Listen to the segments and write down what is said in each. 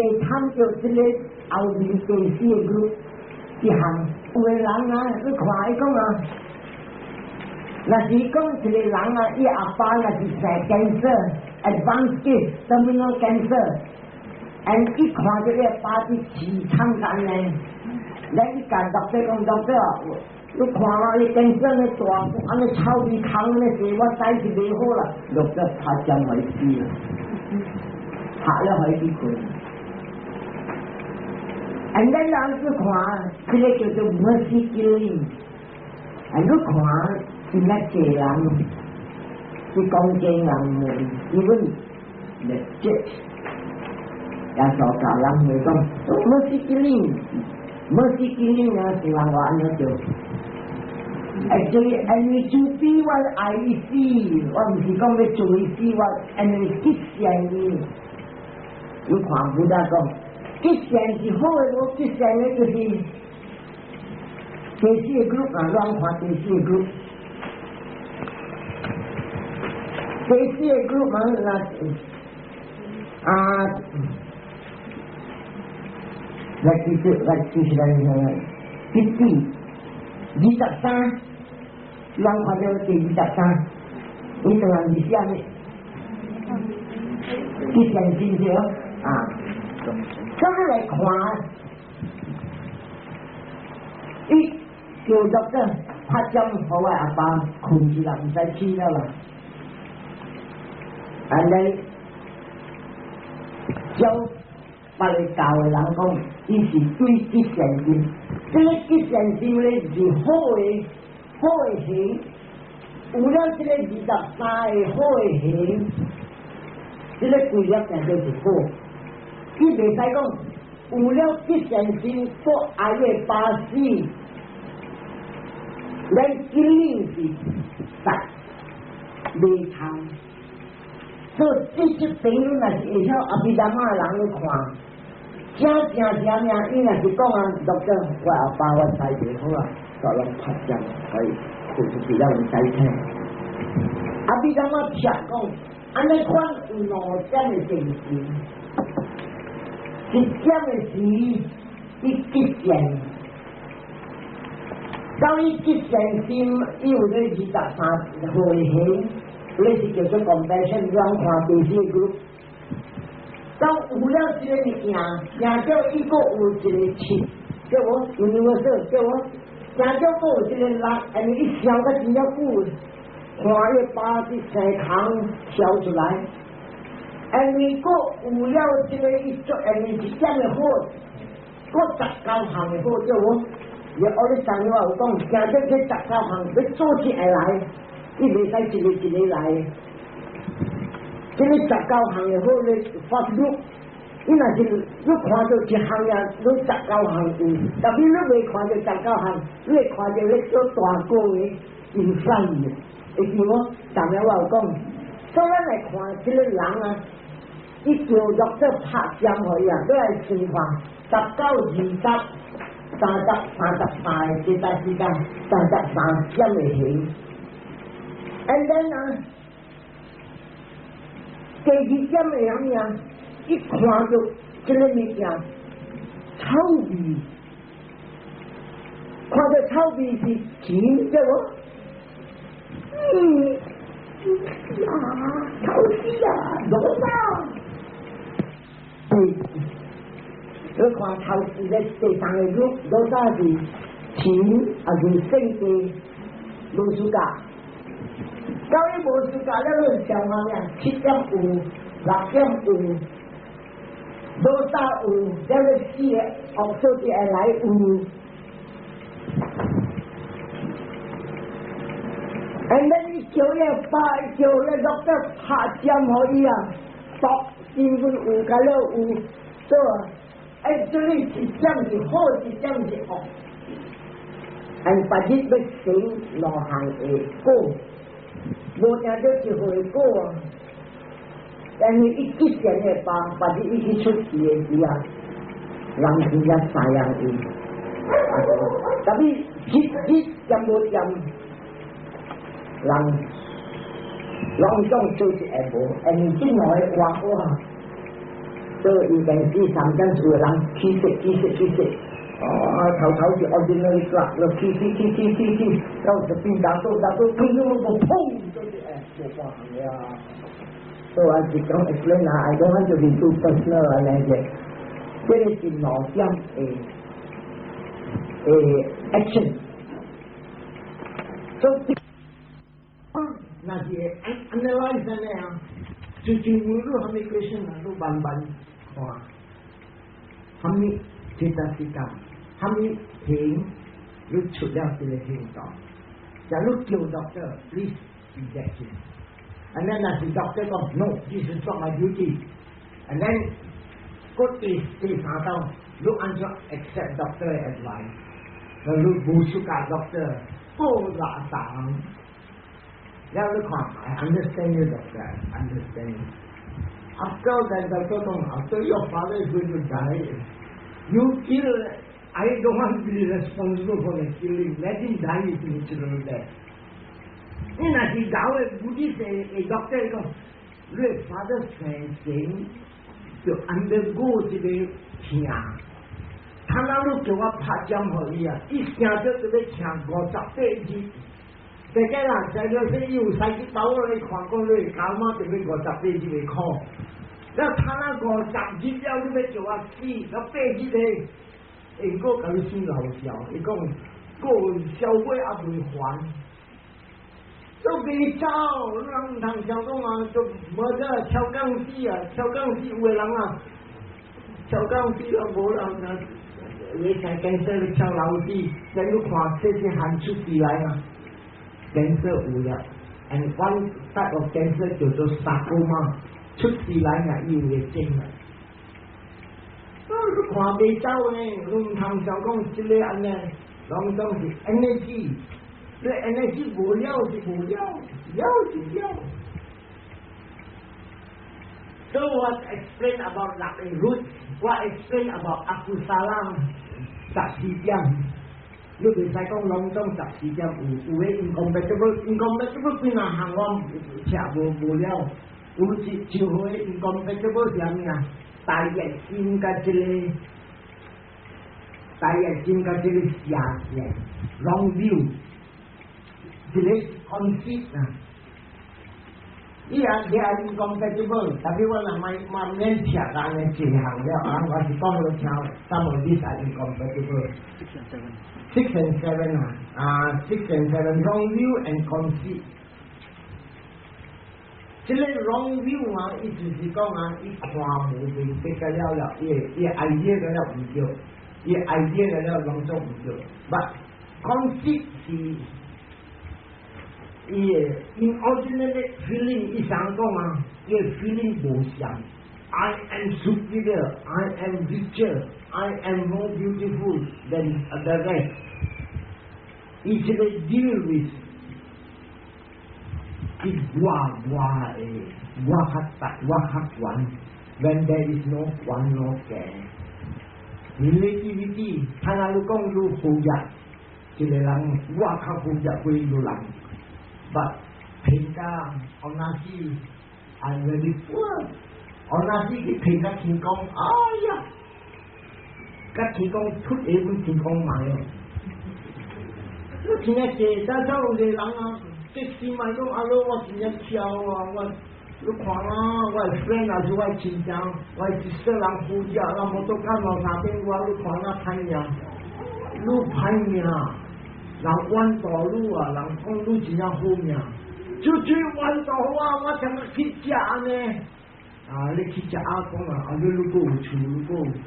袂貪著這个後面第四个 group 一項。有个人啊，你看伊講啊，若是講一个人啊，伊阿爸若是生 cancer，advanced terminal cancer，and 伊看著伊阿爸佇凄慘間呢，咱伊共 doctor 講 doctor，你看我伊 cancer 呢大，按呢臭味空呢濟，我知是袂好啦，doctor 拍針予伊死啦，拍了予伊去睏。And then 人去看，這个叫做 mercy killing。啊，你看真濟人，去講經人問，even the church，耶穌教人會講 mercy killing，mercy killing 啊是人話按呢做。Actually，因為慈悲我愛伊死，我毋是講欲做伊死，我因為吉善伊。你看 Buddha 講，吉善是好的無？吉善的就是第四个 group 啊，咱看第四个 group。第四个 group 嘛，那啊，來記住，來記起來，第四23，咱看到第二十三，你當然是啥物？吉善心對啊。咁你來看，伊叫做這拍針，予我阿爸睏住啦，毋使起了啦。按呢，照別个教的人講，伊是對吉善心，這个吉善心咧是好的，好的行，有了這个23個好的行，這个規粒定就是好。伊袂使講有了吉善心，閣愛伊爸死，咱 killing 是實袂通。所以這這邊你若是會曉阿毗達摩的人去看，正正正命，伊若是講啊，doctor，我阿爸我知袂好啊，煞攏拍針，可以睏出去了毋使聽。阿毗達摩卻講，按呢款有兩點的情形。一點的是伊吉善，當伊吉善心，伊有咧23回行，那是叫做 compassion，咱看第四個 group。當有了這个物件，贏到伊閣有一个七，對無？universal 對無？贏到閣有一个六，因為伊想甲真正久，看伊爸佇生空跳出來。因為閣有了這个伊做，因為一點的好，閣19項的好，對無？你我咧上日我有講，行到這十九項欲做起來，伊袂使一个一个來。這个十九項的好咧發育，你若是你看著一項呀，你十九項有，但是你袂看著十九項，你會看著咧做大個的 in front 的，會記無？上日我有講，所以咱來看這个人啊。伊叫做拍針予伊啊，你來算看，19、20、30、33個這段時間，33點的行。And then 啊，第二點的啥物啊？一看著這个物件臭味，看著臭味是錢對無？呀，臭死啊，老啊！對，你看頭四個第三个 group，老早是錢，抑是聖地無暑假。到伊無暑假了，你想看咩？7點有，6點有，老早有，了你四个學做就會來有。And then 伊叫伊爸，叫伊 doctor 拍針予伊啊，毒根本有甲了有，對啊，哎，這裡一點是好，一點是惡。and 別日欲成兩項的果，無定著一回果啊。但是伊吉善的爸，別日伊去出事的時啊，人真正赡養伊。但是一日點無點，人攏總做一下無，因為這兩个活好啊。所以 you can see sometimes 有人起色起色起色，哦，頭頭是 ordinary clerk，就起起起起起起，然後就變大到大到，砰砰砰砰，就是誒，無關係啊。所以我是講 explain 啊，I don't want to be too personal 啊，那些，這個是兩點的 action。所以，那是 analyze 呢啊，就就問你蝦米 question 啊，你慢慢看，蝦米這個時間，蝦米停，你出了這個行動。假如叫 doctor，please injection。And then 那是 doctor 講，no， this is not my duty。And then 個第三道，你按怎 accept doctor advice？那你無出教 doctor，不垃圾。然後你看，I understand you doctor, understand. After that, doctor 講，after your father is going to die, you kill. I don't want to be responsible for the killing. Let him die with natural death. 你若是搞的，Buddhist 的 doctor 講，你 father 生前就 undergo 這個疼，他那你叫我拍針予伊啊，伊生就就欲疼58日。這個人在了說伊有使去包你看講你搞嘛，就欲58日會苦。了他那50日了，你欲叫我死，了8日咧，會閣共你算老笑，伊講過小尾猶未還。都袂走，人毋通想講啊，就無這超鋼死啊，超鋼死有的人啊，超鋼死了無人啊，你睇 cancer 跳樓死，你看這些漢出事來啊，cancer 有了，and one type of cancer 叫做 sarcoma，出事來啊，伊有會症啊。啊，你看袂走呢，你毋通想講這個按呢，攏總是 energy。你 energy 無了是無了，了是了。So what explain about 六個 root？我 explain about akusala 14點。你袂使講攏總十四點有的 incompatible，incompatible 幾若項我聽無了。有一就好的 incompatible 是啥物啊？大熱心佮這個大熱心佮這個邪見 wrong view。一個 conceit 啊，伊也也 incompatible，tapi 我若慢慢免聽按呢一項了啊，我是講予聽，some of these are incompatible。 Six and seven. Six and seven 啊，啊，six and seven wrong view and conceit。這個 wrong view 啊，意思是講啊，伊看無明白個了了，伊 idea 個了毋對，伊 idea 個了攏總毋對。But conceit 是伊的 inordinate feeling，伊想講啊，伊的 feeling 無相。I am superior, I am richer, I am more beautiful than the rest。伊這個 deal with 伊我我的，我較大，我較懸。When there is no 懸 no 低。Relativity，他若你講你好額，一個人我較好額過你人。But 評價 honestly I'm very poor。honestly 去評價天公，哎呀，甲天公出下本天公買哦。你聽下濟，咱走有個人啊，即時嘛講阿老我真正澆啊，我你看啊，我的 friend 也是我的親戚，我的細人負責，人無做干兩三遍我，你看啊歹命，你歹命，人冤道你啊，人講你真正好命，就最冤道我，我想欲去食按呢。啊，你去食阿公啊，啊你如果有厝，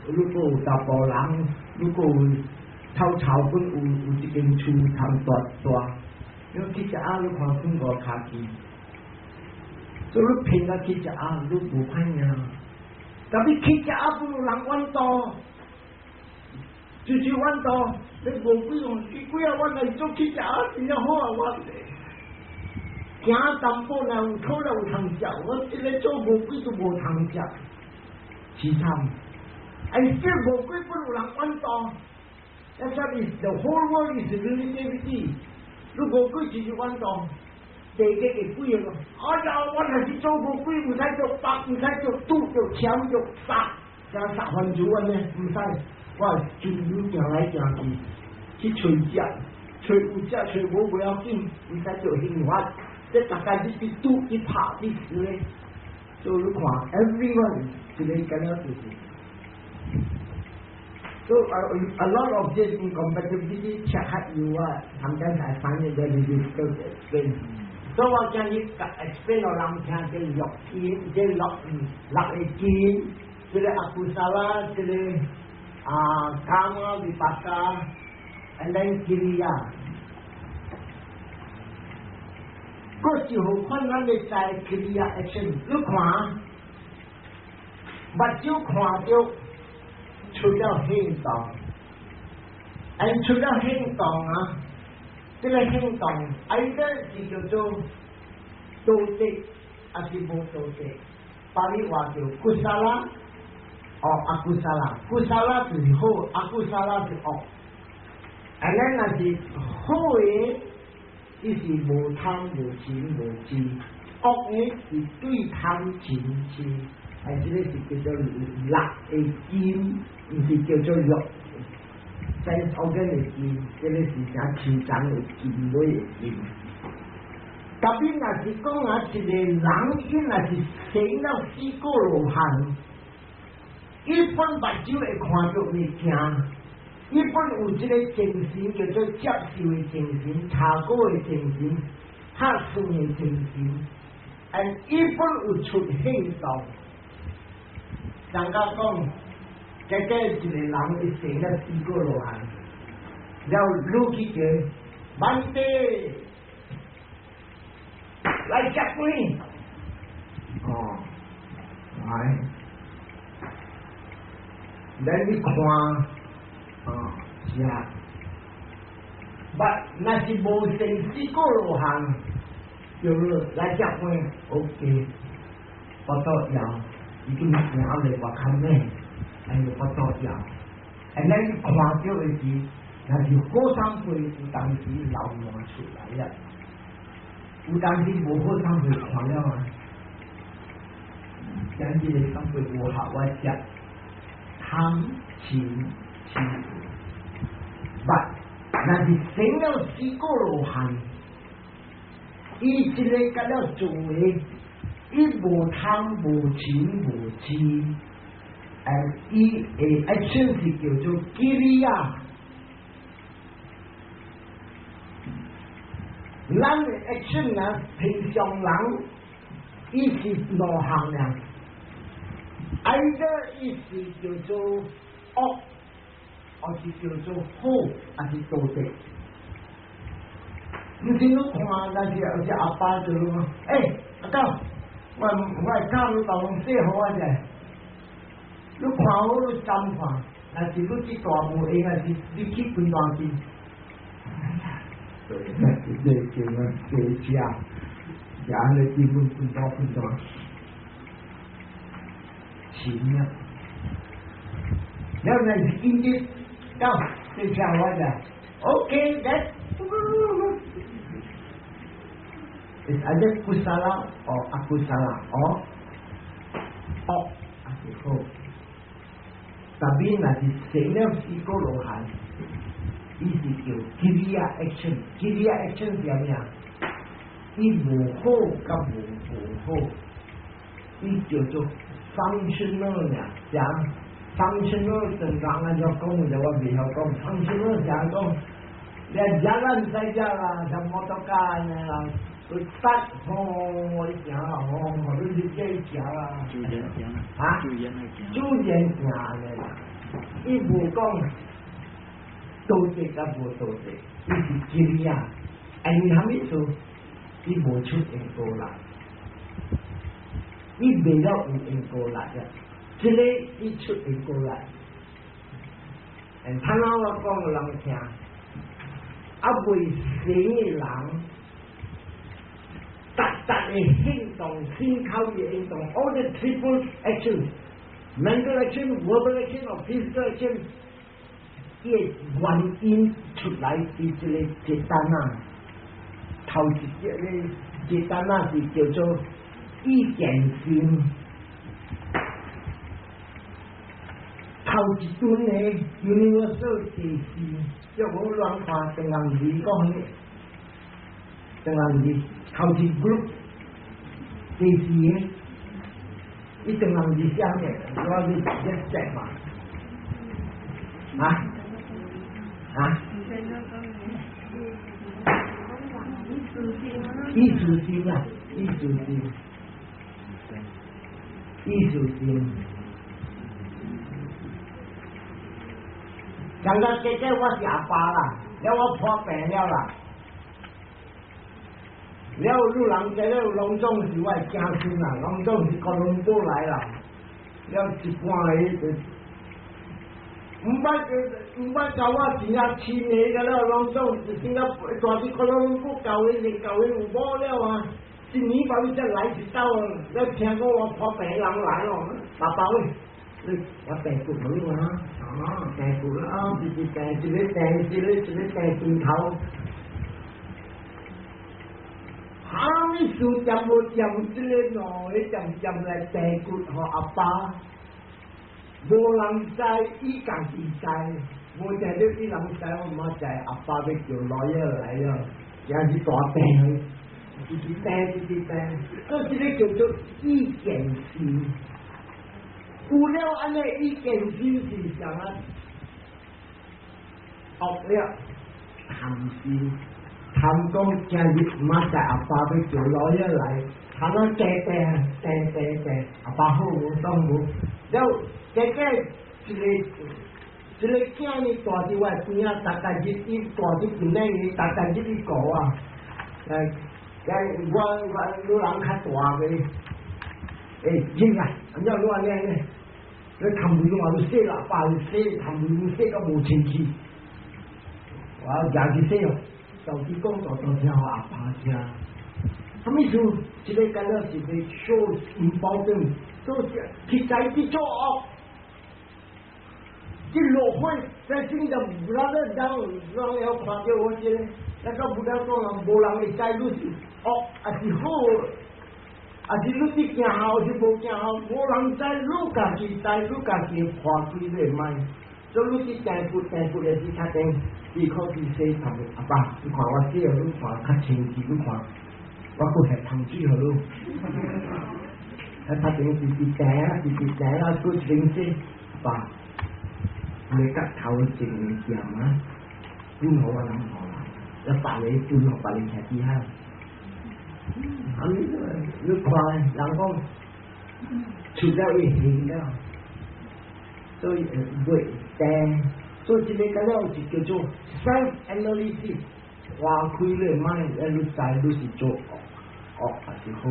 如果有查埔人，如果有透草本有一間厝通大大，你去食鴨，你看中國跤機，所以你騙他去食鴨，你無歹命。但你去食鴨不如人冤道，就是冤道，你無幾用，幾啊，我來做去食鴨真正好啊！我行淡薄若有可能有通食，我這個做無鬼都無通食，淒慘。哎，這無鬼不如人冤道。That's what is the whole world is relativity。你無鬼就是冤道，地獄會鬼個。哎呀，我若是做無鬼，毋使做白，毋使做賭，做搶，做殺。行十番主安呢，毋使，我自由行來行去，去揣食，揣有食揣無不要緊，毋使做刑罰。這大家你去賭去拍去死咧，所以你看，everyone 一個咁樣就是。So a lot of this incompatibility check you 啊，sometimes I find it very difficult to explain. 所以我將你 explain 予人聽，這六因，這六六個根，這個 akusala，這個啊 kamma vipaka，and then kiriya。嗰時候看咱的在 kiriya action，你看，目睭看著出了行動，and 出了行動啊，這個行動，either 是叫做道德，還是無道德？巴利話叫 kusala， or akusala，kusala 就是好，akusala 是惡。and 咱若是好的，伊是無貪無嗔無癡；惡的是對貪嗔癡。係這個是叫做六的根，毋是叫做六 sense organ 的根，這個是啥氣層的根尾的根。特別若是講啊，一個人伊若是生了四果羅漢，伊本目睭會看著物件，伊本有這個精神叫做接受的精神、查果的精神、拍算的精神，and 伊本有出行動。人家講，這個一個人伊生了四果羅漢，了你去叫，Bhante 來食飯，哦，來，咱你看，哦，食，but 若是無成四果羅漢，叫你來食飯，OK，我都要。已經行來外口咩？哎，我都要。哎，咱看著的是，若是好三歲，有當時流汗出來了；有當時無好三歲看了啊。今日的三歲無合我食，貪嗔癡。but 若是成了四果羅漢，伊這個甲了做的。伊無貪無嗔無癡，and 伊的 action 是叫做 kiriya。咱的 action 啊，平常人伊是兩項爾，either 伊是叫做惡，還是叫做好，還是道德。毋是你看，但是有隻阿爸就講，欸，阿狗。我我會教你把東西好啊者，你看好你針看，若是你去大無閒，還是你去規大間？對，這叫啊，這食，食咧基本分多分多，錢啊！了若是經濟到這食我者，OK，that。It's either kusala or akusala or 惡還是好。特別若是成了四果羅漢，伊是叫 kiriya action。kiriya action 是啥物啊？伊無好佮無無好，伊叫做 functional 爾，講 functional 正人按怎講就我袂曉講，functional 是講你 jalan saja 啦，像摩托車呢啦。佢得哦，你行啦，哦，你直接行啦。自然行。啊？自然去行。自然行的啦，伊無講道德佮無道德，伊是真啊。因為啥物事？伊無出因果力，伊袂了有因果力啊。這個伊出因果力。嗯，頭仔我講予人聽，啊未成的人。逐逐的行動、身口意行動，all the triple action，mental action、verbal action or physical action，伊的原因出來佇這個 cetana，頭一個 cetana 是叫做意見心，頭一尊的 universal 第四，即我亂看唐人字講的，唐人字頭一 group 第四個，伊唐人字寫咩？我你直接寫嘛，啊啊？意思心啊，意思心，意思心。剛剛姐姐我是阿爸啦，了我破病了啦，了女人這個攏總是我的子孫啦，攏總是哥倫布來啦，了一般的就毋捌交我真正親的個了，攏總是真正大佇哥倫布教伊是教伊有某了啊，一年把你才來一道，了聽講我破病人來咯，爸爸喂，你我病骨無啊？啊，病骨啊，一直病，一個病，一個一個病肩頭。哈物事掂無掂，這個兩個漸漸來病骨予阿爸，無人知，伊家己知，無定著伊人知，我嘛知阿爸欲叫老爺來了，也是大病，一直病，一直病，這這個叫做意見心。有了按呢意見心是啥啊？惡了貪心，貪講今日嘛知阿爸欲叫老爺來，貪啊病病病病病，阿爸好無爽無？了，結果一個一個囝呢蹛佇我邊仔，逐逐日伊蹛佇邊仔，伊逐逐日伊顧啊，我我女人較大個，欸，進來，按怎你按呢呢？你頭毛話你洗喇叭，你洗頭毛洗到無清氣，我舉去洗哦，手機講大大聲，予阿爸聽。啥物事？這個敢若是欲 show important，做去在去做惡，這落火在心就 brother down，人會看著我這個，那個不了講人無人會知你是惡抑是好。啊是你佇行好是無行好，無人知，你家己知，你家己看開你會䆀。所以你佇訂骨訂骨的時較定，伊可去洗頭。阿爸，你看我洗予你看較清氣，你看我閣下糖水予你。啊，較定直直訂啊，直直訂啊，閣清洗。阿爸，你甲頭前劍啊，分予我人好啦，一別個分予別個徛佇遐。啊！你你看，人講出了伊行了，所以袂定，所以這個敢了是叫做 self analysis，花開咧䆀，你知你是做惡惡還是好？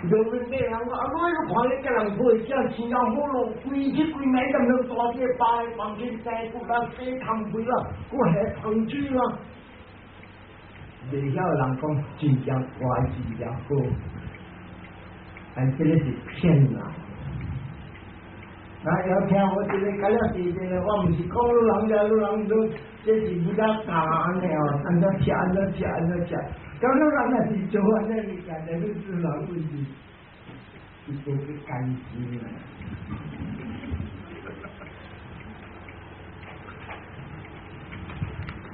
有咩人講啊？你看你叫人陪，這真正好咯，規日規暝咁樣大隻擺房間生骨啦，洗湯杯啦，閣下糖水啦。袂曉人講真正乖真正好，但這個是騙人。啊，要聽我這個，敢了是這個，我毋是講人家，人都這是比較教按呢哦，按怎食，按怎食，按怎食。咁你人若是做按呢物件，就你自然會是是做去甘心啦。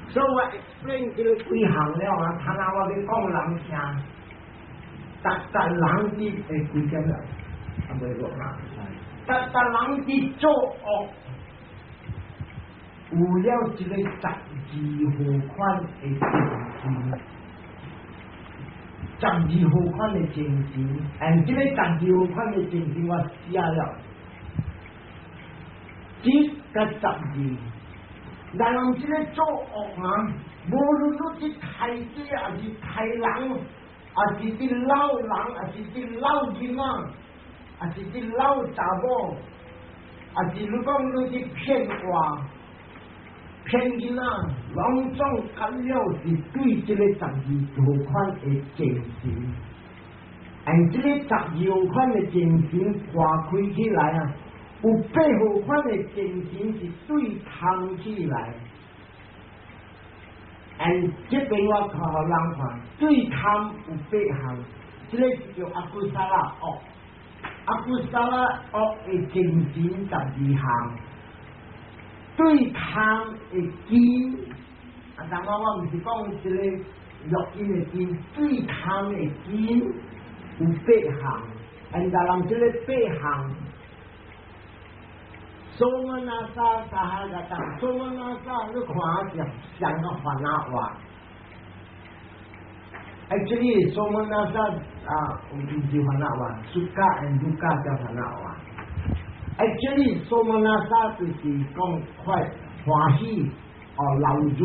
所以我 explain 這個幾項了啊，睇下我欲講人聽，逐逐人佇會幾點啦？啊，袂落啦。逐逐人佇做惡，有了這個十二號款的精神，十二號款的精神，and 這個十二號款的精神我寫了，一佮十二。人這個做惡啊，無論你佇刣雞，抑是刣人，抑是佇摟人，抑是佇摟囡仔，抑是佇摟查某，抑是你講你佇騙話、騙囡仔，攏總敢了是對這個十二號款的精神，and 這個十二號款的精神破開起來啊！有八號款的精神是對通起來，and 這邊我看予人看，對貪有八項，這個是叫 akusala 惡，akusala 惡的精神十二項，對貪的見，啊，當我毋是講這個六根的見，對貪的見有八項，and 人這个八項，somanassa sahagata，somanassa 你看下像個煩惱話，actually somanassa 啊，毋是煩惱話，sukha and dukkha 叫煩惱話。Actually somanassa 就是講快歡喜哦流熱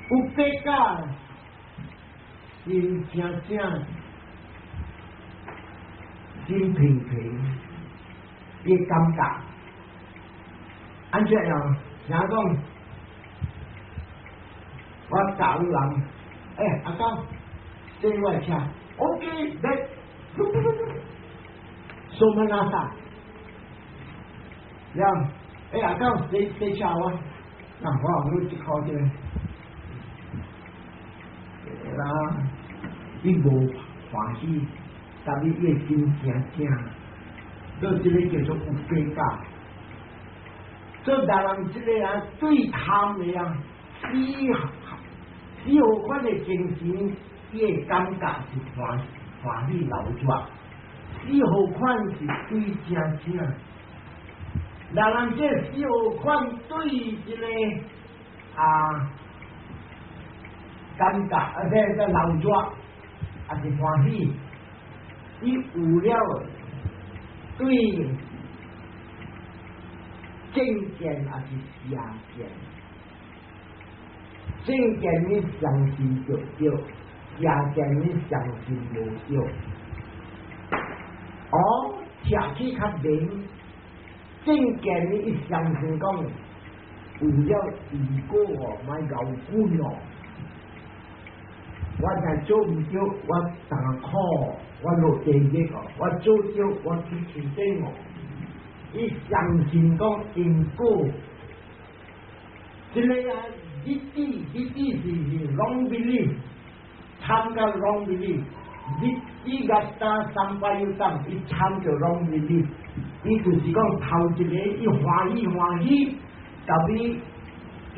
，upekkha 心正正心平平的感覺，按怎樣？聽講我教人，欸，阿公，坐我車，OK，來，somanassa，了，欸，阿公，坐坐車我，嗱，我用一箍這個，啦，伊無歡喜，但是伊的心正正，所以這個叫做 upekkha。所以人這個人對貪的啊，四四號款的精神，伊的感覺是歡歡喜流熱。四號款是對正正，人這四號款對這個啊感覺，啊這個流熱，還是歡喜，伊有了對正見還是邪見？正見你相信就對，邪見你相信無對。哦，聽起較明，正見你一相信講有了因果哦，莫𠢕滾哦。我若做毋對，我擔苦，我落地獄哦；我做對，我去天頂哦。伊相信講因果，這个啊，ditthi ditthi 是 wrong belief，參加 wrong belief，ditthigata sampayutta，伊參著 wrong belief，伊就是講頭一个伊歡喜歡喜，特別伊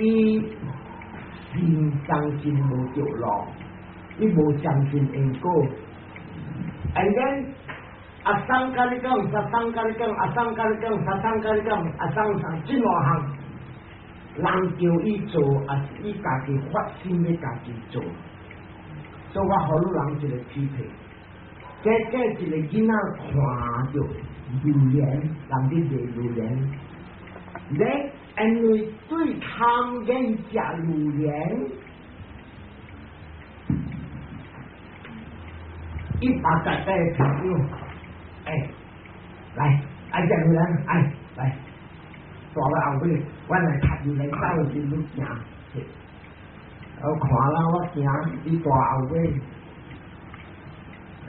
心相信無著路，伊無相信因果，and then asaṅkhārikaṃ、sasaṅkhārikaṃ、asaṅkhārikaṃ、asaṅkhārikaṃ、這兩項，人叫伊做，抑是伊家己發心欲家己做。所以我予汝人一个批評，這一个囡仔看著榴蓮，人佇賣榴蓮，你因為對貪緣食榴蓮，伊把家己朋友，欸，來，愛食榴蓮，哎，來，大了後尾，我來讀榴蓮走時汝行，我看啦，我行，伊大後尾，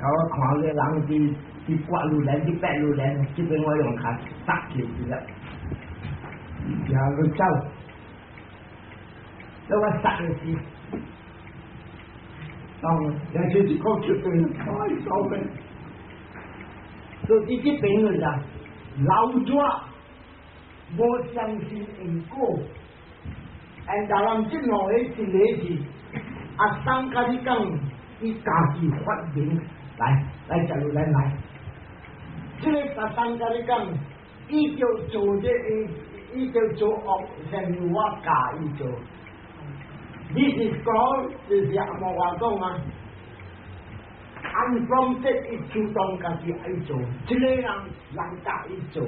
我看個人佇佇刮榴蓮，佇掰榴蓮，這邊我用跤殺起去了，然後佢走，等我殺的時，當兩手一個出對，開手邊，所以這邊人啊，老抓無相信因果，and 人這兩个一个是 asaṅkhārikaṃ，伊家己發明來來食榴蓮來，這个 sasaṅkhārikaṃ，伊就做這個，伊就做惡，像我教伊做。This is called 就是阿摩話講啊，unprompted 伊主動家己愛做，這个人人教伊做，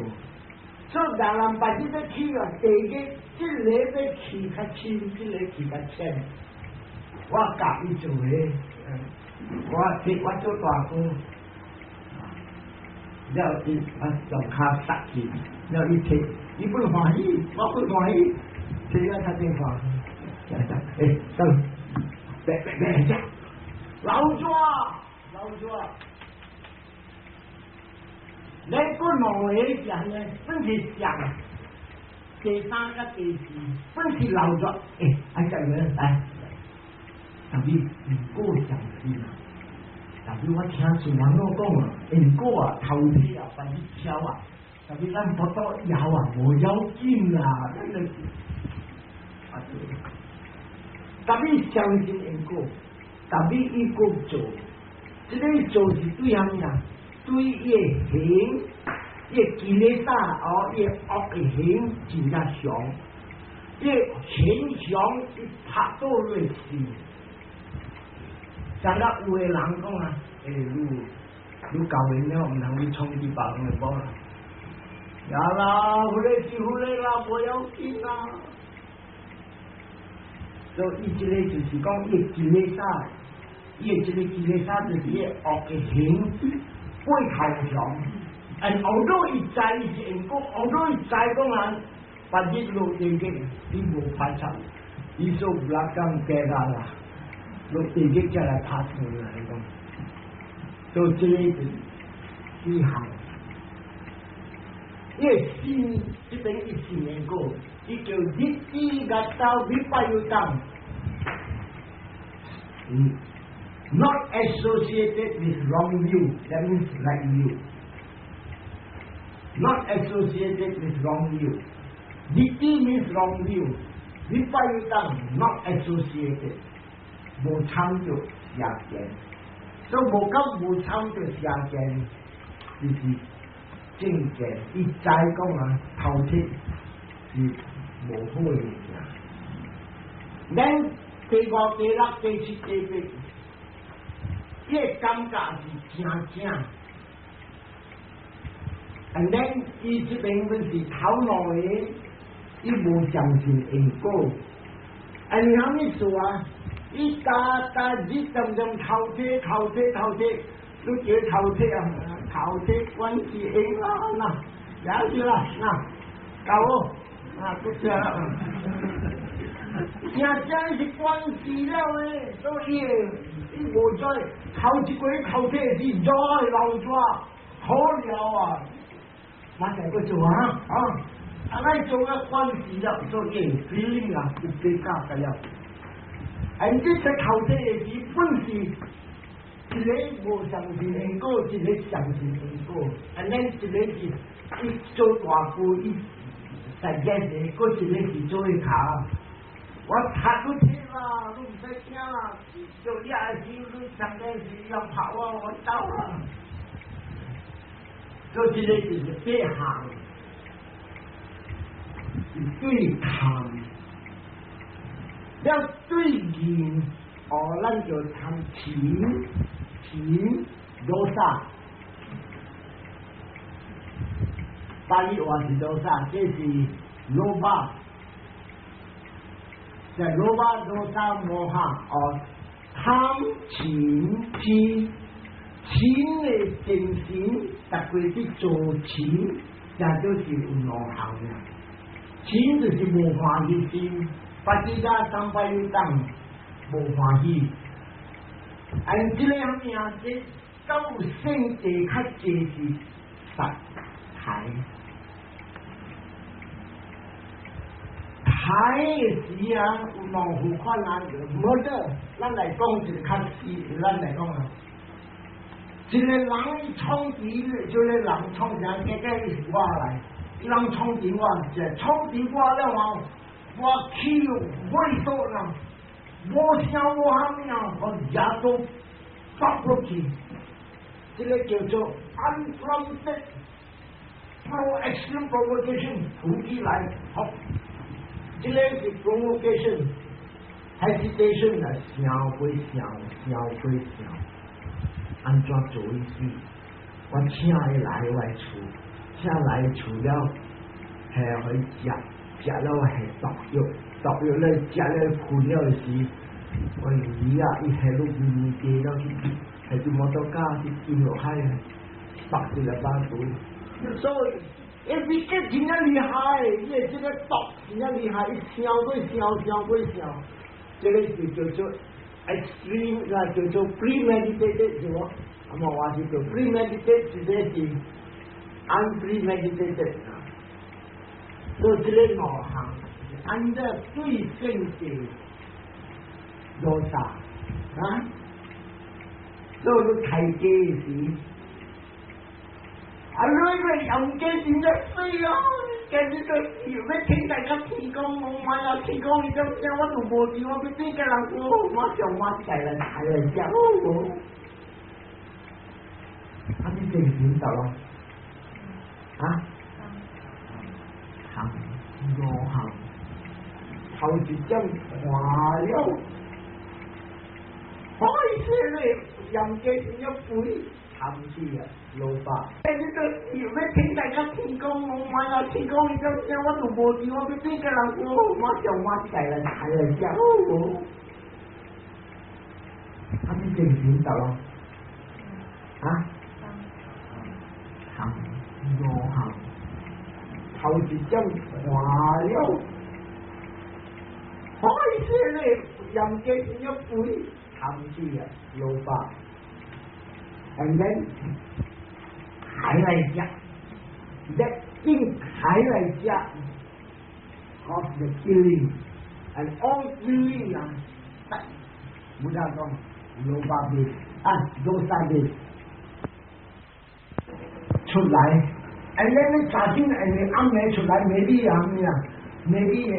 所以人人把這個去啊，第一這个欲去較深，這个去較淺。我教伊做的，我我做大哥，了伊啊用跤殺去，了伊提，伊本歡喜，我本歡喜，提了較電話。欸，走，別別別，老抓，老抓，你個兩个講呢，本是上，第三個第四，本是老抓，欸，愛食人來，特別因果相信啊，特別我聽孫王老講啊，因果啊，頭皮啊，把你敲啊，特別咱不多枵啊，無要緊啦，咱就是啊對。特別相信因果，特別伊閣做，這個做是對啥物啊？對伊的行，伊的 kilesa 哦，伊的惡的行真正強，伊的形象伊拍倒落去。像個有的人講啊，欸，你你教人了，毋通去創治別人的某啦。呀啦，好咧是好咧啦，無要緊啦。所以伊這個就是講，伊 kilesa，伊的這個 kilesa 就是伊惡的行背頭強。and although 伊知伊是因果，although 伊知講啊，別日落地獄，伊無排斥，伊說 belakang kera 啦，落地獄才來拍斷來講，所以這個是四項。伊的心這邊伊信因果，伊叫 ditthigata vippayuttam。嗯，not associated with wrong view, that means right view. Not associated with wrong view. Ditthi means wrong view. Vippayuttam not associated. 無參著邪見，所以無講無參著邪見，就是正見。伊知講啊，頭鐵是無好的物件。咱第五、第六、第七、第八，伊的感覺是正正。And then 伊這邊本是頭腦的，伊無相信因果。啊，你啥物事啊？伊逐逐日當中頭鐵、頭鐵、頭鐵，你叫頭鐵啊？頭鐵關係因啦，嗱，了解啦，嗱，夠哦，啊，不錯啦。正正是關係了的，所以伊無再頭一過頭鐵是再流紙，好了啊！馬上閣做啊，啊，啊，來做個關係了，所以 feeling 啊，有比較個了。啊，這個頭鐵的是本是一個無相信因果，一個相信因果，啊，咱一個是伊做大夫，伊實驗的，閣一個是做伊跤。我拍你鐵啦，你毋使驚啦，做掠時，你上電視要拍我，我走啦。所以這個就是八項，是對貪，了對見哦，咱就貪嗔嗔 dosa，巴利話是 dosa，這是 lobha。在 lobha dosa moha 哦，貪嗔痴，嗔的精神，逐過去做嗔，這都是有兩項嘅。嗔就是無歡喜心，paticcasampayuttam 無歡喜。按這個啥物啊？這到聖地較濟是殺害。害的時啊，有兩副款啊，無得，咱來講一個較細，咱來講啊，一個人伊創治，這個人創啥？結果伊是我來，伊人創治我，就創治我了後，我氣萎縮啦，無聲無喊啊，我也都發落去，這個叫做 unprompted pro extreme provocation，浮起來，好。這個是 provocation，hesitation 啊，想過想，想過想，按怎做意思？我請伊來我厝，請來厝了，係去食，食了係毒藥，毒藥咧食了困了時，我魚啊，伊下落微微雞了去，係啲摩托車去跌落海，白一個巴肚，所以。欸，你這真正厲害，伊的這個毒真正厲害，伊想過想，想過想，這個就叫做 extreme，啦，叫做 premeditated 是無？啊嘛話是叫 premeditated，這個是 unpremeditated。所以這個兩項，按照對性的 dosa 啊，所以你開機時。啊，你個又唔記點樣死啊？今日個要聽大家天公，我啊天公，你知唔知我都無地方去對個人講，我上我計啦，大來講。啊，你這是點得咯？啊？行五行，頭一點看了，開始咧，又唔記點樣背，貪痴啊，lobha。你都要聽大家天公，我啊天公，你知唔知我都無地方去對個人講，我上我計啦，大來講。啊，你這是點得咯？啊？行五行，頭一點看了，開始咧，又唔記點樣背，貪痴啊，lobha。And then 還來食，一定還來食，of the killing，and all killing 啊，Buddha 講 lobha base 啊，dosa base 出來，and then 你查先，你暗暝出來，maybe 啊咩啊，maybe 人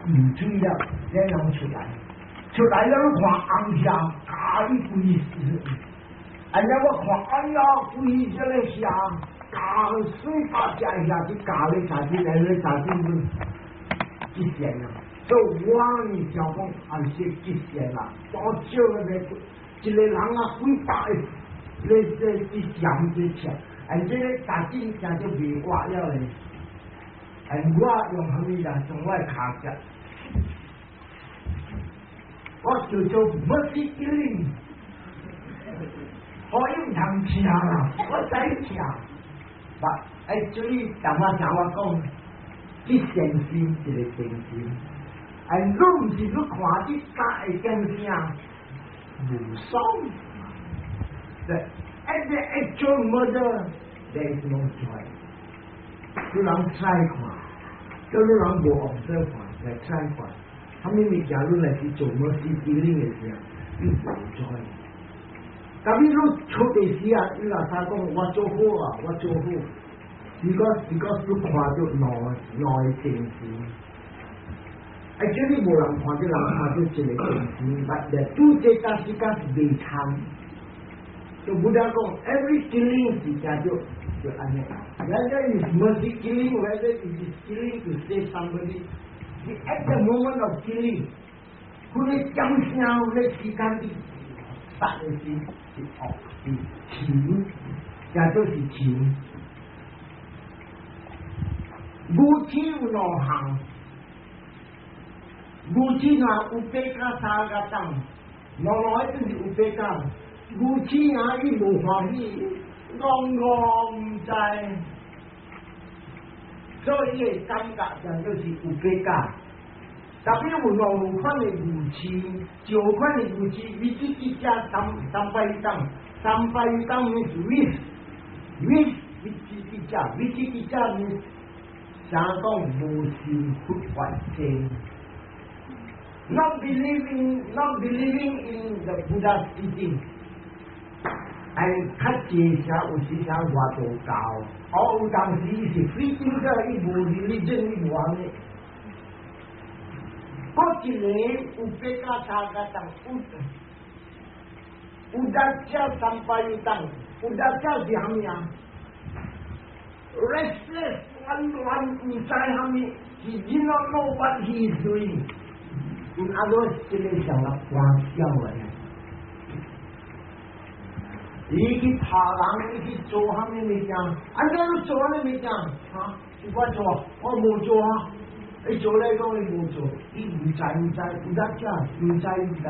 唔注意了，這人出來，出來了你看紅蝦，加一規，哎呀我看，哎呀，規這個蝦，加水百隻蝦去加你查先，來你查先，極善啊！所以我呢就講還是極善啦，多少個一個人啊幾百個，你這這鹹這吃。哎，這個大真正就袂活了咧。哎，我用啥物啦？用我的跤腳，我叫做 mercy killing，可以毋通吃啦，我知吃。但哎，這裡淡仔聽我講，這善心一個善心，哎，你毋是你看這家會變啥？無爽。對，at the actual murder there is no joy。你人try 看，叫你人無 observe 看，來 try 看，啥物物件你來去做 mercy killing 的時候，你無 joy。但你出的時啊，你若啥講我做好啊，我做好，because 你看著兩兩個情形，哎，這裡無人看著，人看著一個情形，but the two cetasika 是袂參。就 Buddha 講，every killing 是叫做就按呢，whether is mercy killing, whether it is killing to save somebody, at the moment of killing，佢個掌聲，佢個時間的殺的時是惡是情，叫做是情。愚痴有兩項，愚痴若 upekkha sahagata，兩兩個就是 upekkha。愚痴啊，伊無歡喜，戇戇毋知，所以伊會感覺上就是 upekkha。特別有兩款的愚痴，上款的愚痴，vicikiccha sampayutta，sampayutta means with vicikiccha，vicikiccha means 啥講無信佛法經。Not believing in the Buddha's teaching。哎，較濟時有時啥外道教，哦，有當時是 free thinker，伊無 religion，伊無按呢。閣一個 upekkha sahagata，uddhacca sampayutta，uddhacca 是啥物啊？Restless，亂亂毋知啥物，he did not know what he is doing。In other words，這個像個歡笑的。你去拍人，你去做啥物物件？按怎你做啥物物件？哈？是我做，我無做啊！你做咧講你無做，你毋知毋知，毋知啥，毋知毋知。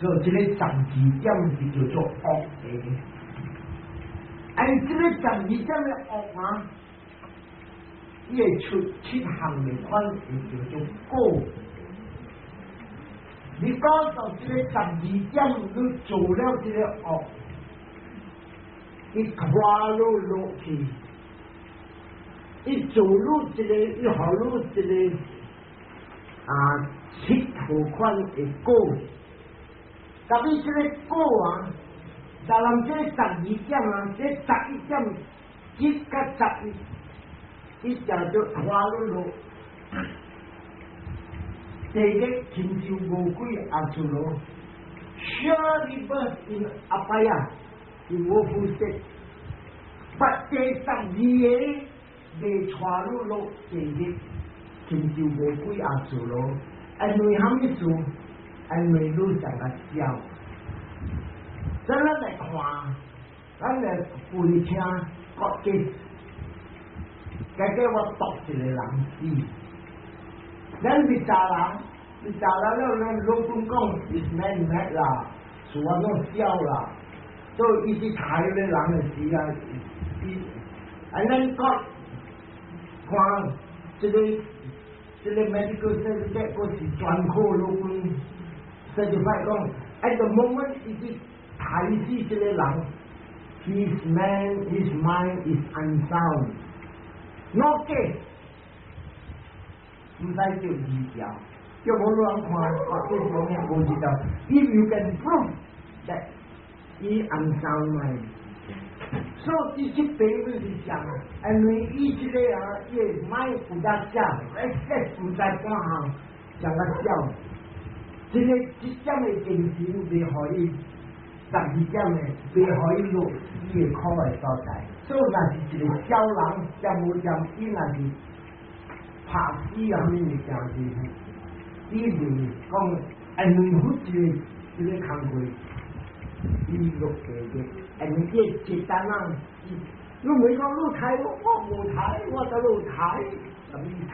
所以這個12點是叫做惡的。哎，這個十二點的惡啊，伊會出七項的款，會叫做果。你講到這個十二點，你做了這個惡，伊拖落落去，伊做落這個，伊予你這個啊七套款的果，特別這個果啊，但人這12點啊，這11點1甲11，伊叫做拖落落，地獄親像餓鬼阿修羅，sure rebirth in apaya in woeful state。But 第12個袂帶入落地獄，親像餓鬼阿修羅，因為啥物事？因為你上個痟。咱來看，咱來開聽國家，結果我毒一個人死。咱是查人，是查人了，咱老公講 is man mad 啦，是我弄痟啦，所以伊是刣個人的時啊，伊，啊咱講看這個 medical certificate 閣是專科老公 certificate 講，at the moment 伊去刣死這個人，his mind is unsound，no case，毋使叫醫療，叫無人看，或者講咩無知道。If you can prove that he unsound mind，所以這邊就是講，因為伊這個啊，伊 mind 有得痟，restless 毋知半項，像個痟，這個這點的精神袂予伊12點的，袂予伊落死的苦的所在。所以若是一個痟人，點無點，伊若是拍死啊，啥物物件是，伊袂講，因為佛這個工課，伊落地嘅，因為這一單人，你袂講你刣我，我無刣，我得你刣，啥物刣？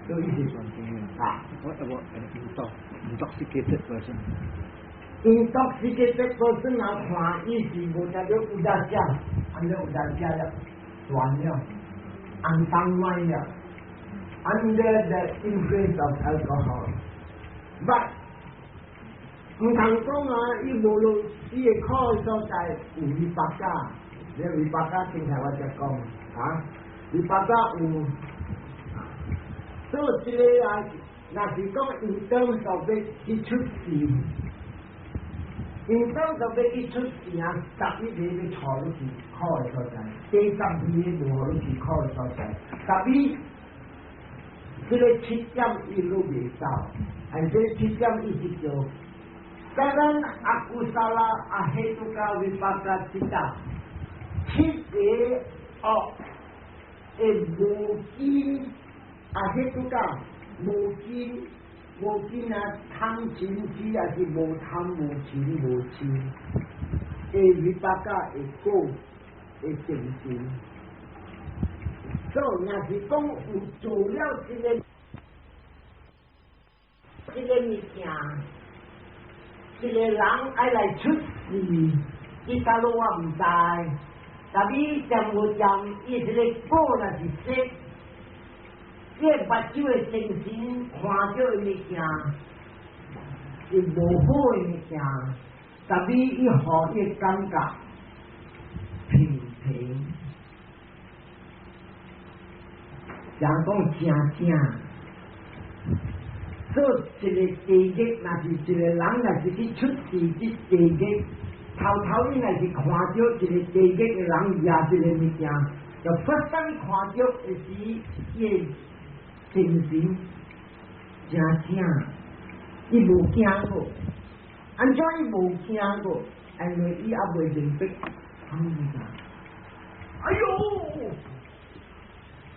這意思啊。 What about an intoxicated person? Intoxicated person 若看伊是無得了有得食，按呢有得食了，斷了，unsound mind 了，under the influence of alcohol。But 毋通講啊，伊無論伊會苦的所在有 vipaka，你 vipaka 剛才我才講啊，vipaka 有，所以這個啊，若是講 in terms of 去出世，in terms of 去出世啊，11個要帶入去苦的所在，第12個無入去苦的所在，十一這個七點一路袂走，而這個七點伊是叫 seven akusala ahetuka vipaka citta，七個惡的無記 ahetuka 無記無記啊，貪嗔痴也是無貪無嗔無痴，的 vipaka 的果的精神。所以若是講有做了這個物件，這個人愛來出世，伊假如我毋知，但伊點無點，伊這個果若是說，伊個目睭的精神看著的物件是無好的物件，但伊伊予伊感覺平平，人講正正。做一個地獄，若是一個人，若是去出世去地獄，頭頭伊若是看著一個地獄的人掠一個物件，就 first time 看著的時，伊的精神正正，伊無驚過，按怎伊無驚過？因為伊猶未明白，啥物件？哎喲！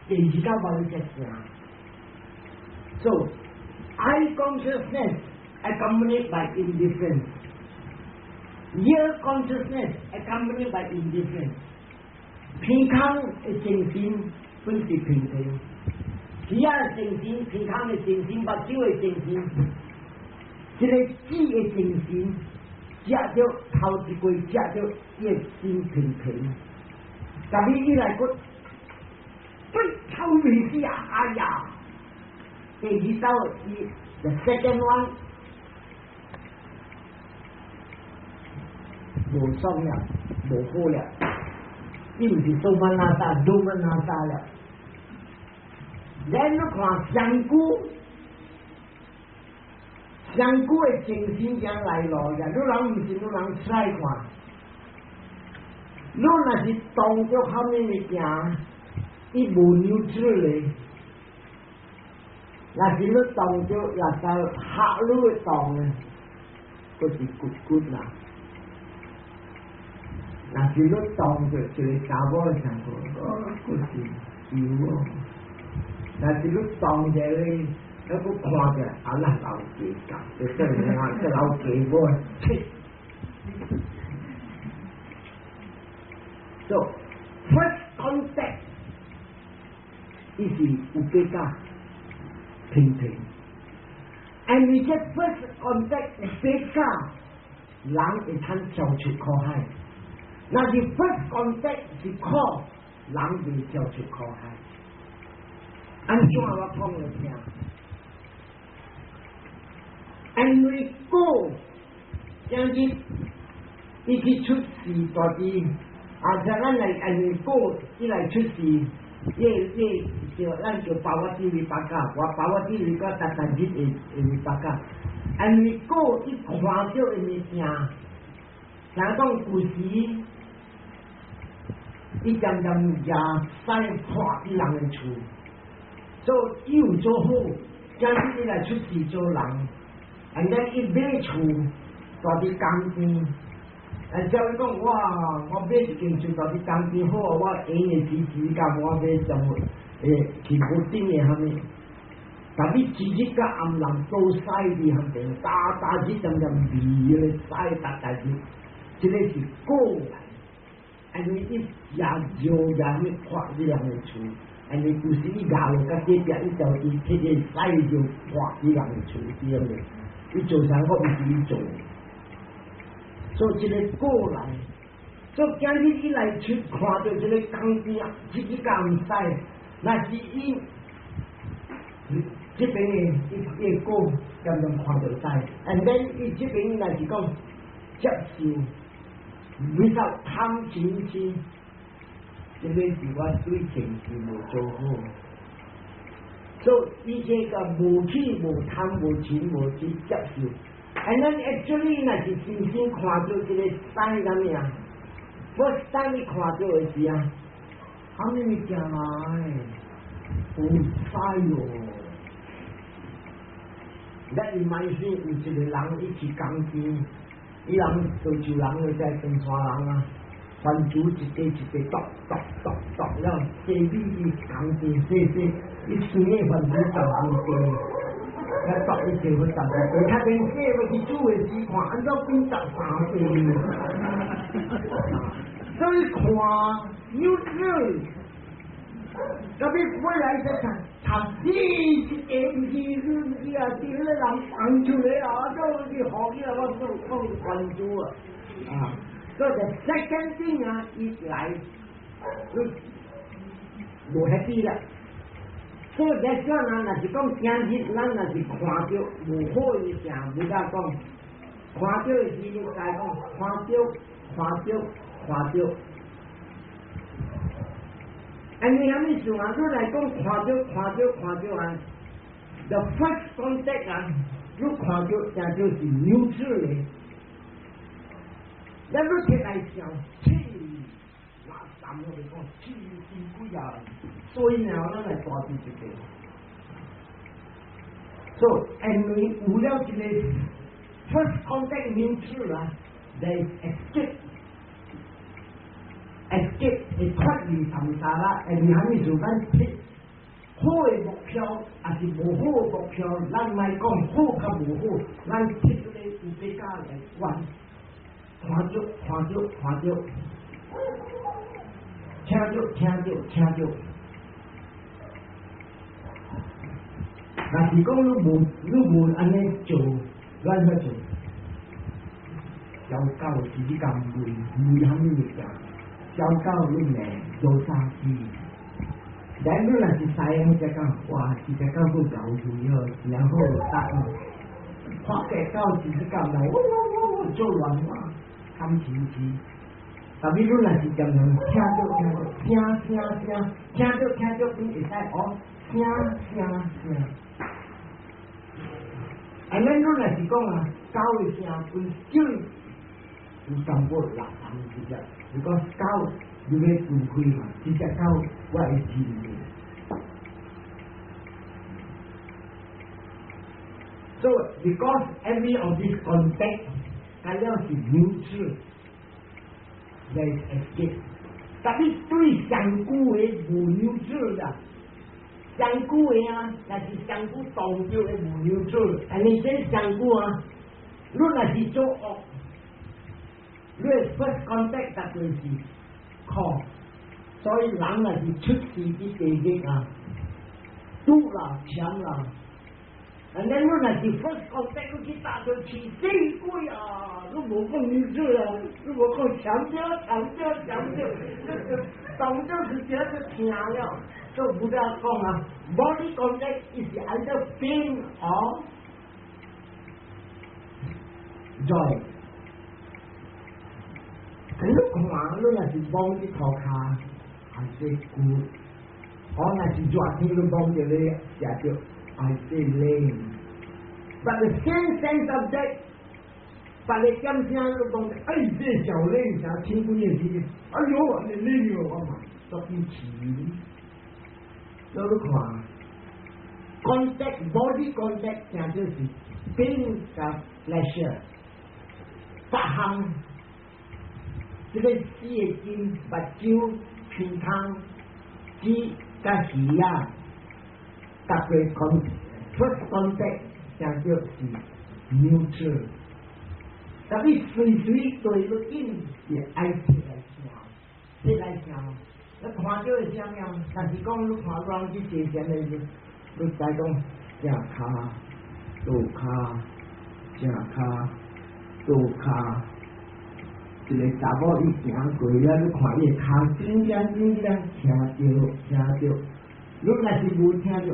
第二道無伊才驚，So eye consciousness accompanied by indifference. Ear consciousness accompanied by indifference. 鼻孔的精神本是平平，耳仔的精神、鼻孔的精神、目睭的精神，這個舌的精神，食著頭一過食著，伊的心平平。但你伊來閣對臭味死啊！哎呀！第二道伊 the second one 無爽了，無好了，伊毋是 somanassa、domanassa 了。咱你看上古，上古的精神將來落嘅，你人毋是你人出來看，你若是當著啥物物件，伊無 neutral 咧。若是你當著垃圾嚇你會當咧，閣是骨骨啦。若是你當著一個查某的上個，哦，閣是油哦。若是你當著咧，還閣看著啊，咱老家講，就算啊，這老家某，切。So first contact，伊是有比較平平，and 你這 first contact 有比較，人會通跳出苦海。若是 first contact 是苦，人袂跳出苦海。按怎我講來聽？因為果今日伊去出世大地，啊！像咱來因為果伊來出世，伊伊叫咱叫 pavatti vipaka，我 pavatti vipaka 逐逐日會會 vipaka。因為果伊看著的物件，像講舊時，伊漸漸舉屎破佇人的厝，所以伊有做好，今日伊來出世做人，and then 伊買厝，住佇江邊，啊，照伊講，哇！我買一間厝住佇江邊好，我閒的時時間我買什麼？去屋頂的啥物？但你一日到暗人都屎佇遐邊，逐逐日漸漸味咧屎逐逐日，這个是果來，因為伊也尿也物破佇人的厝，因為舊時伊咬落甲隔壁，伊就伊摕個屎就破佇人的厝，對毋對？伊做啥我毋是伊做，所以這个果來，所以今日伊來出看著這个江邊啊，一日到暗屎，若是伊這邊的伊伊果漸漸看著屎，and then 伊這邊若是講接受，without 貪嗔痴，這個是我對前世無做好，所以伊這個無起無貪無嗔無痴接受，and then actually 若是真正看著這個屎啥物啊，first time 伊看著的時啊，啥物物件來，有屎哦。咱伊買是有一個人伊去江邊，伊人做潮人的在登山人啊，番薯一塊一塊剁剁剁剁了，洗米伊江邊洗洗，伊生的番薯十五塊，遐剁一塊去15塊，較邊洗欲去煮的時看，按怎變13塊？所以看有水，特別回來再看。他呢一個毋是是啊，是彼個人放出來啊，都是好起來，我做做關注啊。啊，所以 second thing 啊，伊來，你無 happy 啦。所以這算啊，若是講今日咱若是看著無好的物件，無甲講，看著的時你該講看著看著看著。因為啥物事啊？你來講看著看著看著啊，the first contact 啊，你看著正就是 neutral 的。咱你摕來想，切，垃圾我哋講，切真貴啊！所以呢，咱來大住一個。所以，因為有了這個 first contact neutral 啊，there is escape。escape 會脫離 samsara，因為啥物事？咱設好的目標，抑是無好的目標，咱莫講好佮無好，咱設這個有比較來觀，看著看著看著，聽著聽著聽著。若是講你無按呢做，咱怎做？小狗是你共問問啥物物件？小狗你罵做啥事？咱你若是西方才講，哇，這隻狗閣𠢕去哦，真好搭哦。看個狗是你共來，嗡嗡嗡嗡做亂話，貪嗔痴。但你若是漸漸聽著聽著，聽聽聽，聽著聽著，變會使哦，聽聽聽。啊，咱你若是講啊，狗的聲分叫。有淡薄垃圾直接，如果狗你欲分開嘛，這隻狗我會認的。So because every of this contact 佢了是 neutral, there is escape。但係對上古的無 neutral 啦，上古的啊，若是上古當著的無 neutral，但係這上古啊，你若是做惡，你 first contact 就是苦，所以人若是出世佇地獄啊，毒啦、強啦。人家你若是 first contact 你去打到起死鬼啊！你無講 neutral 啊，你無講強調、強調、強調，當做是這個聽了，就不要講啊。Body contact is either pain or joy。你看，你若是摸佇塗跤，I say good；我若是熱天，你摸著你食著，I say 冷。But the same sense of that，別個點聲你講，哎，這小冷啥聽幾個字？哎喲，你冷喲，我嘛做啲錢。你看，contact body contact 正就是 pain 佮 pleasure，逐項。這個四個筋，目睭、鼻孔、舌、佮耳啊，逐個 first contact 正叫是 neutral。特別隨隨對你緊是愛提來想，提來想。你看著會啥樣？但是講你看人去坐禪的時，你知講正跤、倒跤、正跤、倒跤。一個查某伊行過了，你看伊的跤叮當叮當聽著聽著，你若是無聽著，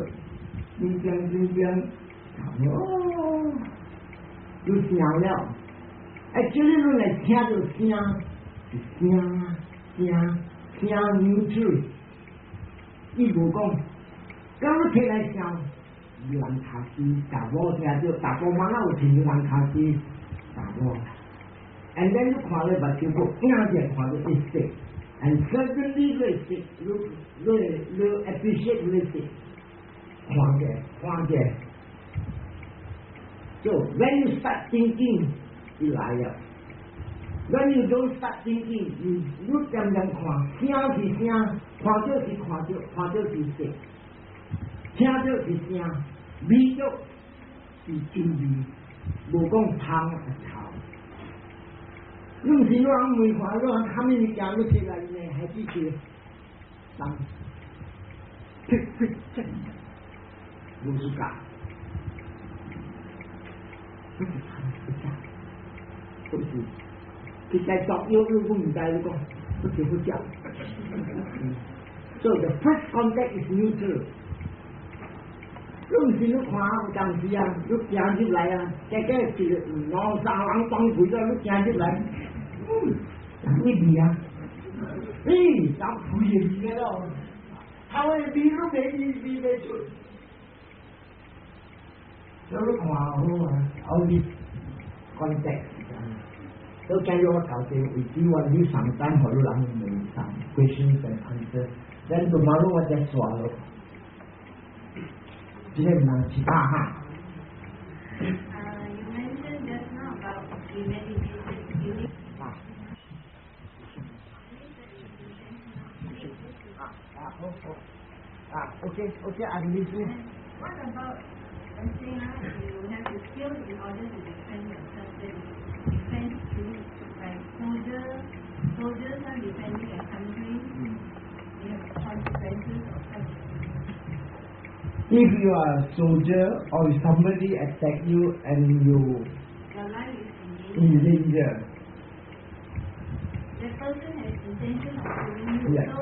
叮當叮當，哦，你想了，哎，這裡你來聽著聲，是聲聲聲 neutral，伊無講，咁你提來想，人跤機查某聽著，查甫媽仔有聽人跤機查某。And then 你看咧目睭閣影者看到會色，and suddenly 你會色，你 appreciate 你色，看者看者，就 when you start thinking，伊來了。When you don't start thinking，你點點看，聲是聲，看著是看著，看著是色，聽著是聲，味著是真味，無講香啊臭。你毋是你人問看，你人啥物物件你摕來呢？還只是人呸呸呸，無自覺，不是不是，不是，佢在作妖，你毋知你講，不是不講。So the first contact is neutral。你毋是你看有當時啊，你行入來啊，結果是兩三人當開咗，你行入來，嗯，啥物味啊？咦，啥屁的味咯？頭的味都未味味袂出。所以你看好啊，all this context。都今日我頭先為止，我你上單予你人問上 questions and answers，then tomorrow 我再刷咯。這個唔是大哈。 You mentioned just now about premeditated killing. 啊。啊啊好好。啊，OK，I'm listening. What about, let's say you have to kill in order to defend yourself, then defense killing, like soldiers are defending a country, they have consequences of such. If you are a soldier or if somebody attack you and you Your life is in in danger. Danger, The person has intention of killing you, so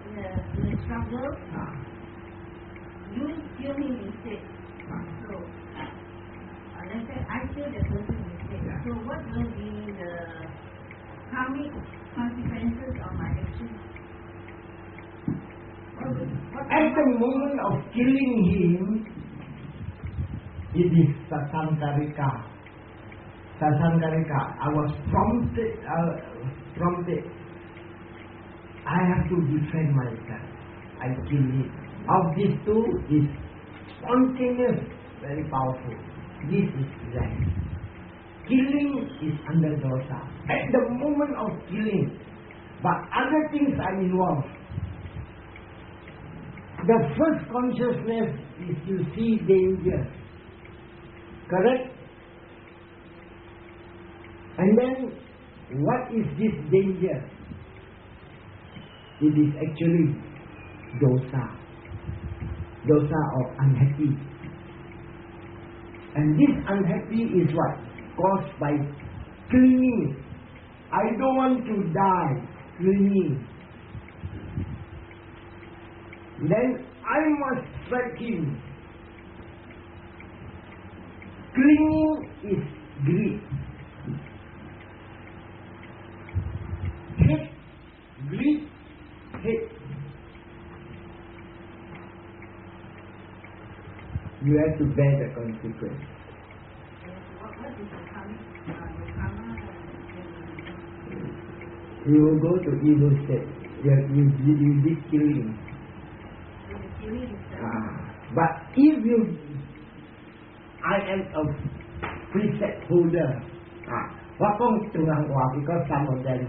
in the struggle, you kill him instead. So, let's say I kill the person instead. So what will be the karmic consequences of my action? What At the moment of killing him, it is sasankarika. Sasangarika, I was prompted. I have to defend myself. I kill him. Of these two is spontaneous, very powerful. This is less. Killing is under dosa. At the moment of killing, but other things are involved. The first consciousness is you see danger. Correct? And then, what is this danger? It is actually dosa. Dosa of unhappy. And this unhappy is what? Caused by clinging. I don't want to die. Clinging. Then I must strike him. Clinging is greed. Hate, greed, hate. You have to bear the consequence. What is the karma? The karma? You will go to evil state. You did killing. So the killing is the Ah, but if you, I am a precept holder. 啊，我講中人話，because some of them,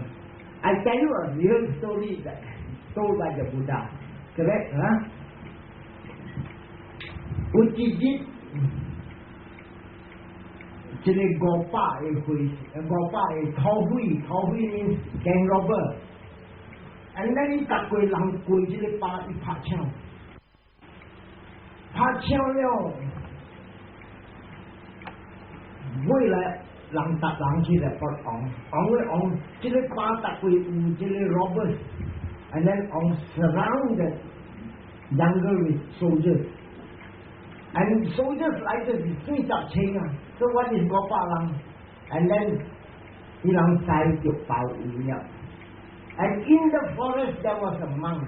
I tell you a real story that told by the Buddha. Correct? 啊？有一日，一個五百个會，五百个土匪，土匪 means gang robber。And then 伊逐個人過這个巴，伊拍槍，拍槍了，尾來人逐人去來報王，王咧王，這个巴逐個有這个 robbers，and then 王 surround the jungle with soldiers。And soldiers 來就是40千啊，so what is 500人？And then 伊人知著包圍了。And in the forest there was a monk.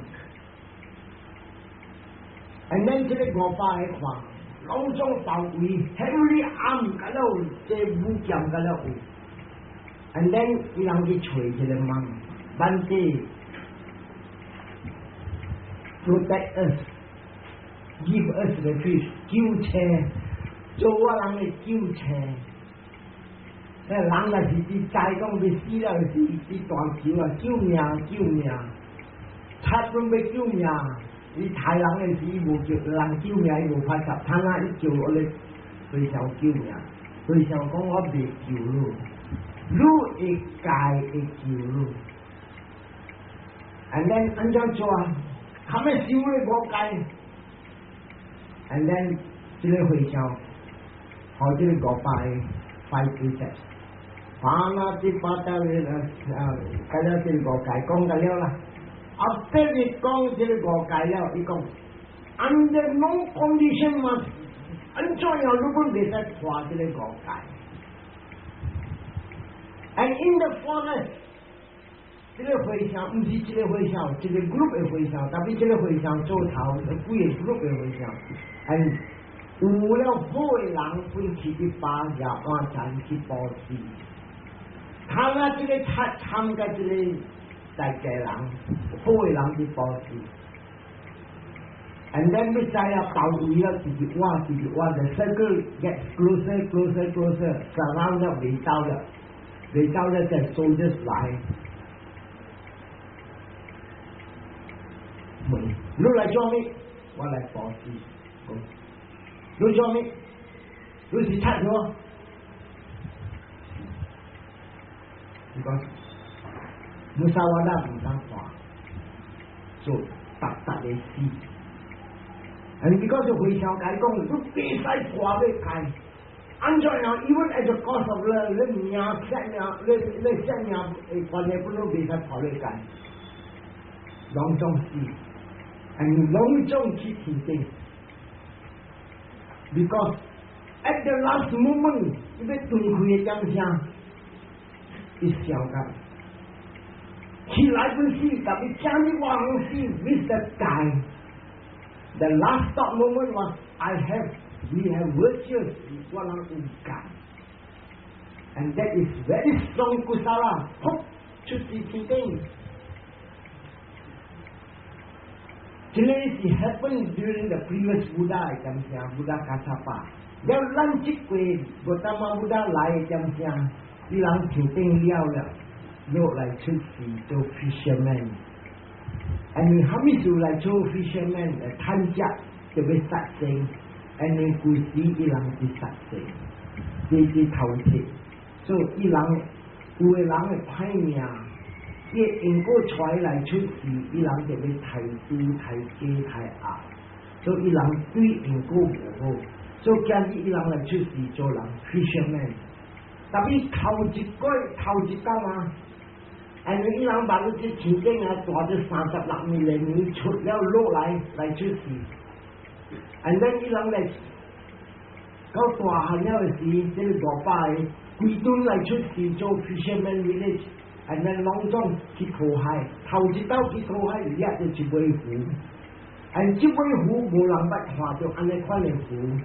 And then 這個500個看，攏總包圍，heavily armed，甲了這武劍甲了有。And then 伊人去揣這個 monk，Bhante protect us。 Give us refuge，救車，做我人的救車。人若是佇知講欲死了，是佇大求啊，救命救命！賊攏欲救命，伊殺人的時伊無救，人救命伊無法度，他那伊救我咧，和尚救命，和尚講我袂救你，你會戒會救你。And then 按怎做啊？後尾修咧五戒。And then 這個和尚，予這個五百个 five precepts，パナティパタ咧啊，甲了這個五戒講甲了啦。After 伊講這個五戒了，伊講 under no condition must 按怎樣你本袂使破這個五戒。And in the forest，這個和尚毋是這個和尚，一個 group 的和尚，特別這個和尚做頭，幾個 group 的和尚，and 有了好的人分去去巴夜晚禪去布施。他那這個參參加這個大家人，好的人去布施。And then 你知啊，包圍了直直挖，直直挖，the circle gets closer, closer, closer, surround 了袂走了，袂走了，再 soldiers 來。問你來做咩？我來布施。你做咩？你是賊咗？你講 musawada 毋通看，做逐逐的死。And because 和尚共伊講，你袂使破欲戒，按怎樣？Even at the cost of 你命性命，你性命會關係本都袂使破欲戒，攏總死，and 攏總去天頂。Because at the last moment，伊欲斷氣的點聲，伊想甲起來本死，特別將你往死，with the 戒。The last thought moment was I have, we have virtues，我人有戒。And that is very strong kusala，噗出佇天頂。這個是 happen during the previous Buddha 的點聲，Buddha Kassapa。了，咱這過 Gautama Buddha 來的點聲，伊人天頂了了，落來出世做 fisherman。因為蝦米事來做 fisherman 來趁食就欲殺生，因為舊時伊人是殺生，這是偷竊，所以伊人有的人會歹命，伊因果帶來出世，伊人就欲刣豬、刣雞、刣鴨，所以伊人對因果無好，所以今日伊人來出世做人 fisherman。特別頭一個頭一工啊！因為伊人把你這天頂啊，大咗36 million 年出了落來來出世，and then 伊人來到大漢了的時，這個500個規頓來出世做 fisherman village，and then 攏總去討海，頭一道去討海，掠著一尾魚，and 這尾魚無人捌看著按呢款的魚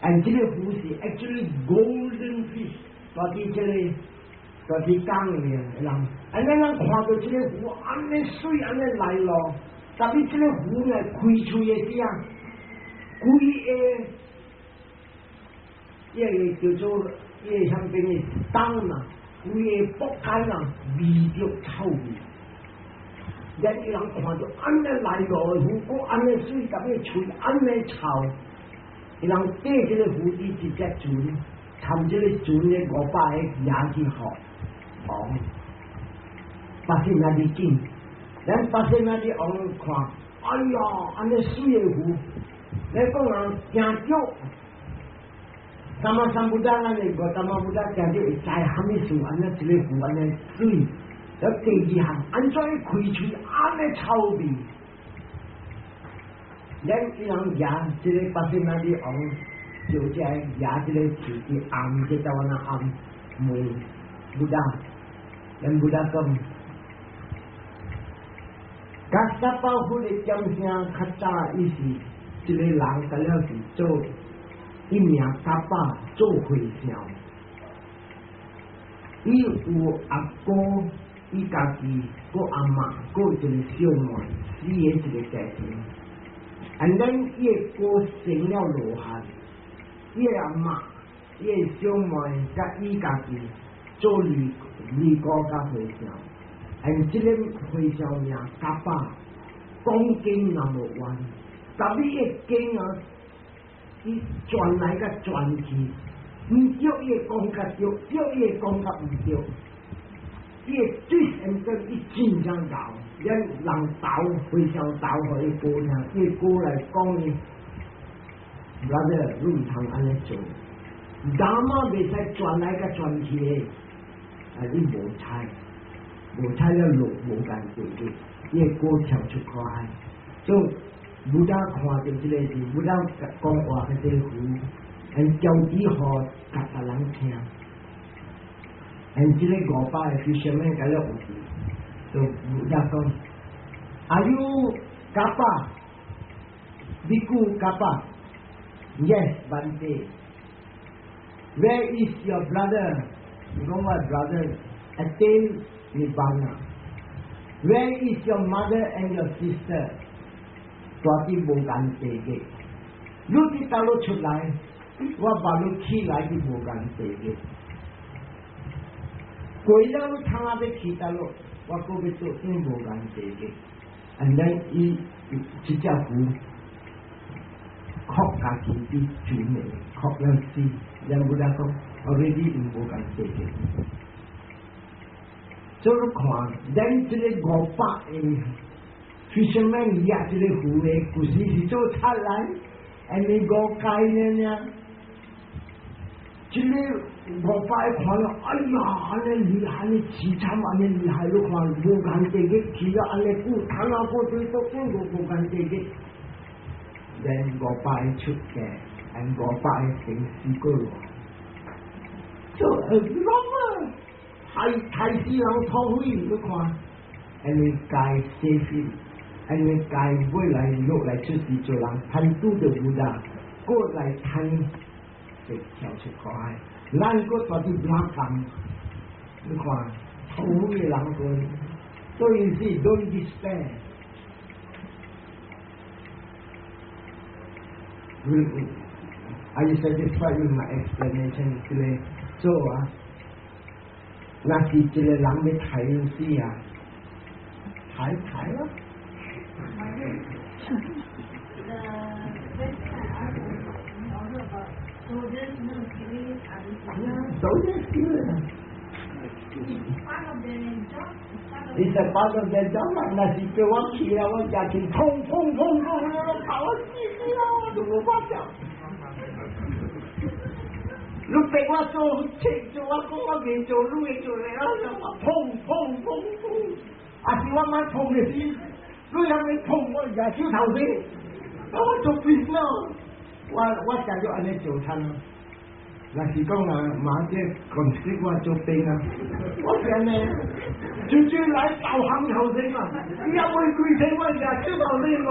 ，and 這個魚是 actually golden fish，大佇這個。就是講的人，按呢咱看著這個魚按呢媠按呢來咯，特別這個魚呢開喙的時啊，規個，這個叫做這個啥物的當啊，規個腹間啊味著臭味。咱伊人看著按呢來咯，魚閣按呢媠，特別喙按呢臭，伊人綴這個魚佇一隻船，參這個船的500個舉去予王，巴仙那裡見，咱巴仙那裡王看，哎呀，按呢媠的魚，你講啊，驚著，三馬三不達，咱的 Gautama Buddha 驚著會知蝦米事，按呢一个魚按呢媠，了第二項，按怎伊開喙按呢臭味，咱伊人舉這个巴仙那裡王，就這舉這個喙佇按這台灣啊按問 Buddha，咱 Buddha 講，Kassapa 佛的點聲較早，伊是一個人，甲了是做伊名卡巴做和尚，伊有阿哥，伊家己，閣阿嬤，閣一個小妹，四个一個家庭。And then 伊的哥成了羅漢，伊的阿嬤、伊的小妹佮伊家己做尼尼姑佮和尚。And 這個和尚名卡巴，講經若無完，特別伊的經啊，伊轉來佮轉去，毋對伊會講較對，對伊會講較毋對。伊的對and 真伊真正𠢕，咱人投和尚投予伊哥聽，伊哥來講伊，brother，你毋通按呢做，Dhamma 袂使轉來佮轉去的，啊，你無彩，無彩了落無間地獄，伊的哥跳出苦海，所以 Buddha 看著這個是 Buddha 講話彼個魚，and 交指予逐逐人聽。and 這個500個 fisherman 甲了有去，就 Buddha 講，Are you Kappa? Bhikkhu Kappa? Yes, Bhante. Where is your brother? You know what brother? Attain Nibbana. Where is your mother and your sister? 住佇無間地獄。你佇佗落出來，我把你起來佇無間地獄。過了你通仔欲去佗落，我閣欲做轉無間地獄。And then 伊這隻魚，哭家己佇船內，哭了死，然後來講，already 無間地獄。所以你看，咱這個500個 fisherman 掠這個魚的，舊時是做賊來，因為五戒呢爾。這個500個看了，哎呀，按呢厲害，按呢淒慘，按呢厲害，你看無間地獄去了按呢久，通啊過對都變過無間地獄。咱五百個出家，咱五百個成四個羅，就很攏啊！害害死人土匪，你看，因為該死去，因為該未來落來出世做人，貪拄著 Buddha，過來貪就跳出苦海。咱閣蹛佇邊工，你看，好嘅人講，所以是 don't despair。Are you satisfied with my explanation？這個做啊，若是一個人欲刣死啊，刣刣咯。 The question I asked was also about soldiers, killing other soldiers. Soldiers kill. It's part of their job. It's part of It's a part of their job. 若是叫我去啊，我食去衝衝衝衝，我跑我死死啦，我都無法做。你逼我做，做我講我未做，你會做咧，我砰砰砰砰，啊是我蠻碰的死，你還沒碰我也手頭先，我做邊咯，我成日按呢做親。若是講啊，馬這 conscript 我做兵啊，我成日就就來導航頭先嘛，你也未開車，我也手頭先。